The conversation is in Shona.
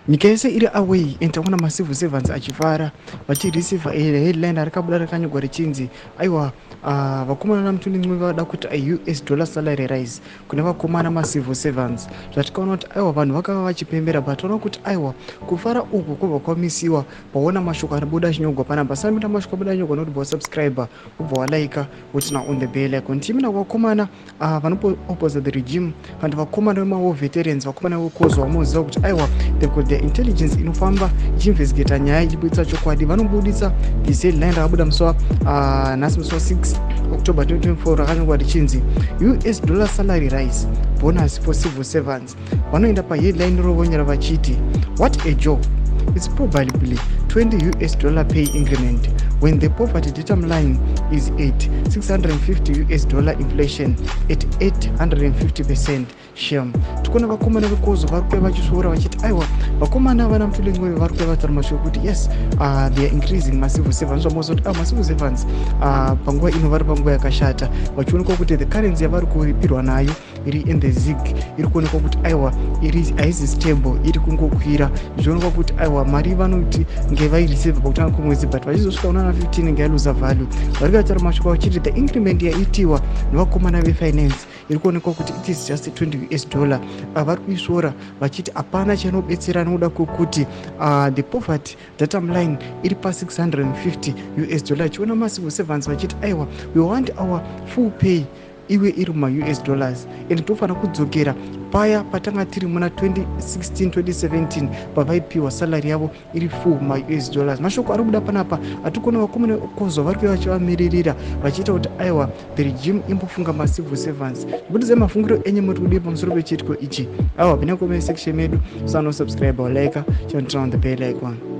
Nyika yese iri away and taona macivil servants achifara vachireceive a headline rakabuda rakanyorwa richinzi aiwa, vakomana naMthuli Ncube vada kuita a US dollar salary rise kune vakomana macivil servants. Zvatikaona kuti aiwa, vanhu vakava vachipembera, but taona kuti aiwa, kufara uku kwobva kwamisiwa paona mashoko anobuda achinyorwa panapa. Samita mashoko abuda anyorwa nokuti wasubscribe, ubva walike, woturn on the bell icon. Timina vakomana vanoopposa the regime kana vakomana vemawar veterans, vakomana vekozwa vamoziva kuti aiwa, they've got their intelligence inofamba ichiinvestigata nyaya, ichibudisa chokwadi. Vanobudisa this headline rakabuda musi wa nhasi, musi wa6 October 2024, rakanyorwa richinzi "US dollar salary rise bonus for civil servants". Vanoenda paheadline rovonyora vachiti, "What a joke. It's probably 20 US dollar pay increment when the poverty datum line is at 650 US dollar, inflation at 850%. Shame." Tikuona vakomana vekozo vari kuya vachisvoora vachiti aiwa, vakomana vana Mthuli Ncube vari kuya vataura mashoko kuti yes, they are increasing macivil servants. Zvamoza kuti macivil servants panguva ino vari panguva yakashata, vachionekwa kuti the currency yavari kuripirwa nayo iri in the ZiG iri kuonekwa kuti aiwa, iri haisi stable, iri kungokwira. Zvichionekwa kuti aiwa, mari vanoti ngevaireceive pakutanga kwemwedzi, but vachizosvika kunana 15 ngailuza value. Vari kuyataura mashoko vachiti the increment yaitiwa nevakomana vefinance iri kuonekwa kuti it is just 20 US dollar. Vari kuisvora vachiti hapana chinobetsera nokuda kwekuti the poverty datum line iri pa650 US dollar. Chiona macivil servants vachiti aiwa, we want our full pay iwe iri mumaUS dollars and tofanira kudzokera paya patanga tiri muna 2016 2017 pavaipiwa salary yavo iri full maUS dollars. Mashoko ari kubuda panapa, atikuona vakomana kozwa vari kuva vachivamiririra vachiita kuti aiwa, the regime imbofunga macivil servants. Zvibudizai mafungiro enyu, muri kudii pamusoro pechiitiko ichi? Aiwa, pinda comment section medu, sanosubscribe, like, turn on the bell icon.